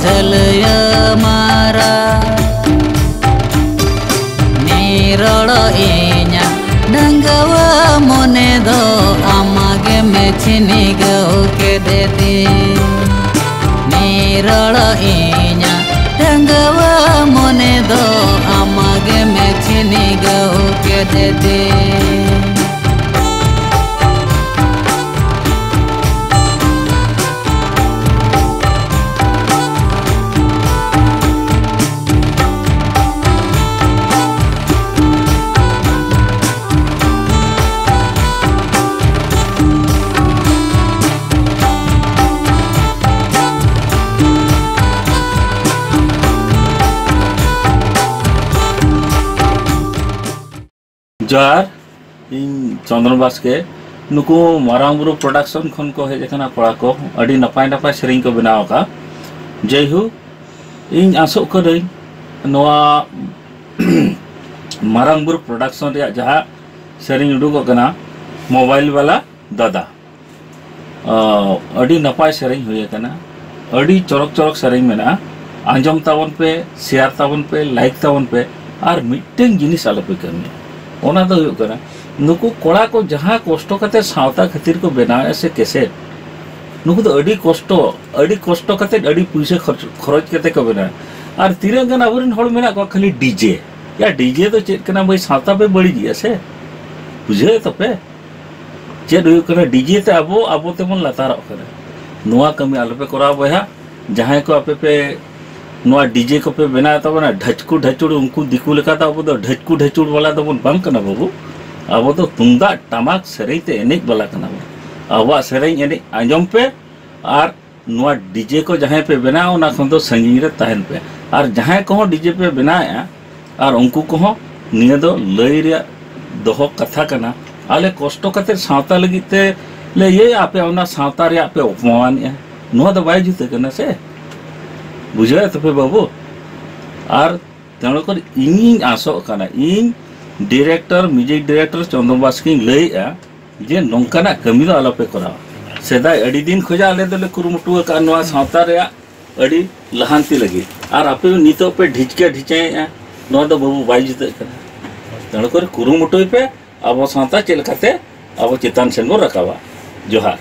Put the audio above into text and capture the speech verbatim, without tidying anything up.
ᱠᱟᱹᱞᱭᱟᱹ ᱢᱟᱨᱟ ᱱᱤᱨᱚᱲ ᱤᱧᱟᱹᱜ ᱰᱟᱺᱜᱟᱹᱣᱟᱹ ᱢᱚᱱᱮ ᱫᱚ ᱟᱢᱟᱜᱮᱢ ᱪᱷᱤᱱᱤᱜᱟᱹᱣ ᱠᱮᱫᱮ ᱛᱤᱧ᱾ ᱱᱤᱨᱚᱲ ᱤᱧᱟᱹᱜ ᱰᱟᱺᱜᱟᱹᱣᱟᱹ ᱢᱚᱱᱮ ᱫᱚ ᱟᱢᱟᱜᱮᱢ ᱪᱷᱤᱱᱤᱜᱟᱹᱣ ᱠᱮᱫᱮ ᱛᱤᱧ᱾ ᱡᱚᱦᱟᱨ, ᱤᱧ ᱪᱚᱱᱫᱨᱚᱱ ᱵᱟᱥᱠᱮ᱾ ᱱᱩᱠᱩ ᱢᱟᱨᱟᱝ ᱵᱩᱨᱩ ᱯᱨᱚᱰᱟᱠᱥᱚᱱ ᱠᱷᱚᱱ ᱠᱚ ᱦᱮᱡ ᱟᱠᱟᱱᱟ ᱠᱚᱲᱟ ᱠᱚ, ᱟᱹᱰᱤ ᱱᱟᱯᱟᱭ ᱱᱟᱯᱟᱭ ᱥᱮᱨᱮᱧ ᱠᱚ ᱵᱮᱱᱟᱣ ᱟᱠᱟᱫᱼᱟ᱾ ᱡᱟᱭᱦᱳᱠ, ᱤᱧ ᱟᱥᱚᱜ ᱠᱟᱹᱱᱟᱹᱧ ᱱᱚᱣᱟ ᱢᱟᱨᱟᱝ ᱵᱩᱨᱩ ᱯᱨᱚᱰᱟᱠᱥᱚᱱ ᱨᱮᱭᱟᱜ ᱡᱟᱦᱟᱸ ᱥᱮᱨᱮᱧ ᱩᱰᱩᱠᱚᱜ ᱠᱟᱱᱟ, ᱢᱳᱵᱟᱭᱤᱞ ᱵᱟᱞᱟ ᱫᱟᱫᱟ, ᱟᱹᱰᱤ ᱱᱟᱯᱟᱭ ᱥᱮᱨᱮᱧ ᱦᱩᱭ ᱟᱠᱟᱱᱟ, ᱟᱹᱰᱤ ᱪᱚᱨᱚᱠ ᱪᱚᱨᱚᱠ ᱥᱮᱨᱮᱧ ᱢᱮᱱᱟᱜᱼᱟ᱾ ᱟᱸᱡᱚᱢ ᱛᱟᱵᱚᱱ ᱯᱮ, ᱥᱮᱭᱟᱨ ᱛᱟᱵᱚᱱ ᱯᱮ, ᱞᱟᱭᱤᱠ ᱛᱟᱵᱚᱱ ᱯᱮ᱾ ᱟᱨ ᱢᱤᱫᱴᱮᱱ ᱡᱤᱱᱤᱥ ᱟᱞᱚᱯᱮ ᱠᱟᱹᱢᱤᱭᱟ, ᱚᱱᱟ ᱫᱚ ᱦᱩᱭᱩᱜ ᱠᱟᱱᱟ, ᱱᱩᱠᱩ ᱠᱚᱲᱟ ᱠᱚ ᱡᱟᱦᱟᱸ ᱠᱚᱥᱴᱚ ᱠᱟᱛᱮ ᱥᱟᱶᱛᱟ ᱠᱷᱟᱹᱛᱤᱨ ᱠᱚ ᱵᱮᱱᱟᱣᱮᱫᱼᱟ ᱥᱮ ᱠᱮᱥᱮᱴ, ᱱᱩᱠᱩ ᱫᱚ ᱟᱹᱰᱤ ᱠᱚᱥᱴᱚ, ᱟᱹᱰᱤ ᱠᱚᱥᱴᱚ ᱠᱟᱛᱮ ᱟᱹᱰᱤ ᱯᱩᱭᱥᱟᱹ ᱠᱷᱚᱨᱚᱪ, ᱠᱷᱚᱨᱚᱪ ᱠᱟᱛᱮ ᱠᱚ ᱵᱮᱱᱟᱣᱟ᱾ ᱟᱨ ᱛᱤᱱᱟᱹᱜ ᱜᱟᱱ ᱟᱵᱚᱨᱮᱱ ᱦᱚᱲ ᱢᱮᱱᱟᱜ ᱠᱚᱣᱟ ᱠᱷᱟᱹᱞᱤ ᱰᱤᱡᱮ᱾ ᱭᱟ, ᱰᱤᱡᱮ ᱫᱚ ᱪᱮᱫ ᱠᱟᱱᱟ ᱵᱷᱟᱹᱭ? ᱥᱟᱶᱛᱟ ᱯᱮ ᱵᱟᱹᱲᱤᱡᱮᱜᱼᱟ ᱥᱮ? ᱵᱩᱡᱷᱟᱹᱣᱮᱫ ᱛᱟᱯᱮ? ᱪᱮᱫ ᱦᱩᱭᱩᱜ ᱠᱟᱱᱟ? ᱰᱤᱡᱮ ᱛᱮ ᱟᱵᱚ, ᱟᱵᱚ ᱛᱮᱵᱚᱱ ᱞᱟᱛᱟᱨᱚᱜ ᱠᱟᱱᱟ᱾ ᱱᱚᱣᱟ ᱠᱟᱹᱢᱤ ᱟᱞᱚᱯᱮ ᱠᱚᱨᱟᱣᱟ ᱵᱚᱭᱦᱟ᱾ ᱡᱟᱦᱟᱸᱭ ᱠᱚ ᱟᱯᱮ ᱯᱮ ᱱᱚᱣᱟ ᱰᱤᱡᱮ ᱠᱚᱯᱮ ᱵᱮᱱᱟᱣ ᱛᱟᱵᱚᱱᱟ, ᱰᱷᱟᱪᱠᱩ ᱰᱷᱟᱪᱩᱲ, ᱩᱱᱠᱩ ᱫᱤᱠᱩ ᱞᱮᱠᱟ ᱫᱚ ᱟᱵᱚ ᱫᱚ ᱰᱷᱟᱪᱠᱩ ᱰᱷᱟᱪᱩᱲ ᱵᱟᱞᱟ ᱫᱚᱵᱚᱱ ᱵᱟᱝ ᱠᱟᱱᱟ ᱵᱟᱹᱵᱩ᱾ ᱟᱵᱚ ᱫᱚ ᱛᱩᱢᱫᱟᱜ ᱴᱟᱢᱟᱠ ᱥᱮᱨᱮᱧ ᱛᱮ ᱮᱱᱮᱡ ᱵᱟᱞᱟ ᱠᱟᱱᱟ ᱵᱚᱱ᱾ ᱟᱵᱚᱣᱟᱜ ᱥᱮᱨᱮᱧ ᱮᱱᱮᱡ ᱟᱸᱡᱚᱢ ᱯᱮ, ᱟᱨ ᱱᱚᱣᱟ ᱰᱤᱡᱮ ᱠᱚ ᱡᱟᱦᱟᱸᱭ ᱯᱮ ᱵᱮᱱᱟᱣᱟ, ᱚᱱᱟ ᱠᱷᱚᱱ ᱫᱚ ᱥᱟᱺᱜᱤᱧ ᱨᱮ ᱛᱟᱦᱮᱱ ᱯᱮ᱾ ᱟᱨ ᱡᱟᱦᱟᱸᱭ ᱠᱚᱦᱚᱸ ᱰᱤᱡᱮ ᱯᱮ ᱵᱮᱱᱟᱣᱮᱫᱼᱟ, ᱟᱨ ᱩᱱᱠᱩ ᱠᱚᱦᱚᱸ ᱱᱤᱭᱟᱹ ᱫᱚ ᱞᱟᱹᱭ ᱨᱮᱭᱟᱜ ᱫᱚᱦᱚ ᱠᱟᱛᱷᱟ ᱠᱟᱱᱟ, ᱟᱞᱮ ᱠᱚᱥᱴᱚ ᱠᱟᱛᱮ ᱥᱟᱶᱛᱟ ᱞᱟᱹᱜᱤᱫ ᱛᱮ ᱞᱮ ᱤᱭᱟᱹᱭᱟ, ᱟᱯᱮ ᱚᱱᱟ ᱥᱟᱶᱛᱟ ᱨᱮᱭᱟᱜ ᱯᱮ ᱚᱯᱚᱢᱟᱱᱮᱜᱼᱟ᱾ ᱱᱚᱣᱟ ᱫᱚ ᱵᱟᱭ ᱡᱩᱛᱟᱹ ᱠᱟᱱᱟ ᱥᱮ? ᱵᱩᱡᱷᱟᱹᱣᱮᱫ ᱛᱟᱯᱮ ᱵᱟᱹᱵᱩ? ᱟᱨ ᱛᱮᱱᱚ ᱠᱚᱨᱮ ᱤᱧᱤᱧ ᱟᱥᱚᱜ ᱠᱟᱱᱟ, ᱤᱧ ᱰᱤᱨᱮᱠᱴᱚᱨ, ᱢᱤᱣᱡᱤᱠ ᱰᱤᱨᱮᱠᱴᱚᱨ ᱪᱚᱱᱫᱨᱚ ᱵᱟᱥᱠᱮᱧ ᱞᱟᱹᱭᱮᱜᱼᱟ, ᱡᱮ ᱱᱚᱝᱠᱟᱱᱟᱜ ᱠᱟᱹᱢᱤ ᱫᱚ ᱟᱞᱚᱯᱮ ᱠᱚᱨᱟᱣᱟ᱾ ᱥᱮᱫᱟᱭ ᱟᱹᱰᱤ ᱫᱤᱱ ᱠᱷᱚᱱᱟᱜ ᱟᱞᱮ ᱫᱚᱞᱮ ᱠᱩᱨᱩᱢᱩᱴᱩ ᱟᱠᱟᱫᱼᱟ ᱱᱚᱣᱟ ᱥᱟᱶᱛᱟ ᱨᱮᱭᱟᱜ ᱟᱹᱰᱤ ᱞᱟᱦᱟᱱᱛᱤ ᱞᱟᱹᱜᱤᱫ᱾ ᱟᱨ ᱟᱯᱮ ᱱᱤᱛᱚᱜ ᱯᱮ ᱰᱷᱤᱪᱠᱟ ᱰᱷᱤᱪᱟᱭᱮᱫᱼᱟ, ᱱᱚᱣᱟ ᱫᱚ ᱵᱟᱹᱵᱩ ᱵᱟᱭ ᱡᱩᱛᱟᱹᱜ ᱠᱟᱱᱟ᱾ ᱛᱮᱬᱩ ᱠᱚᱨᱮ ᱠᱩᱨᱩᱢᱩᱴᱩᱭ ᱯᱮ, ᱟᱵᱚ ᱥᱟᱶᱛᱟ ᱪᱮᱫ ᱞᱮᱠᱟᱛᱮ ᱟᱵᱚ ᱪᱮᱛᱟᱱ ᱥᱮᱱ ᱵᱚᱱ ᱨᱟᱠᱟᱵᱟ᱾ ᱡᱚᱦᱟᱨ᱾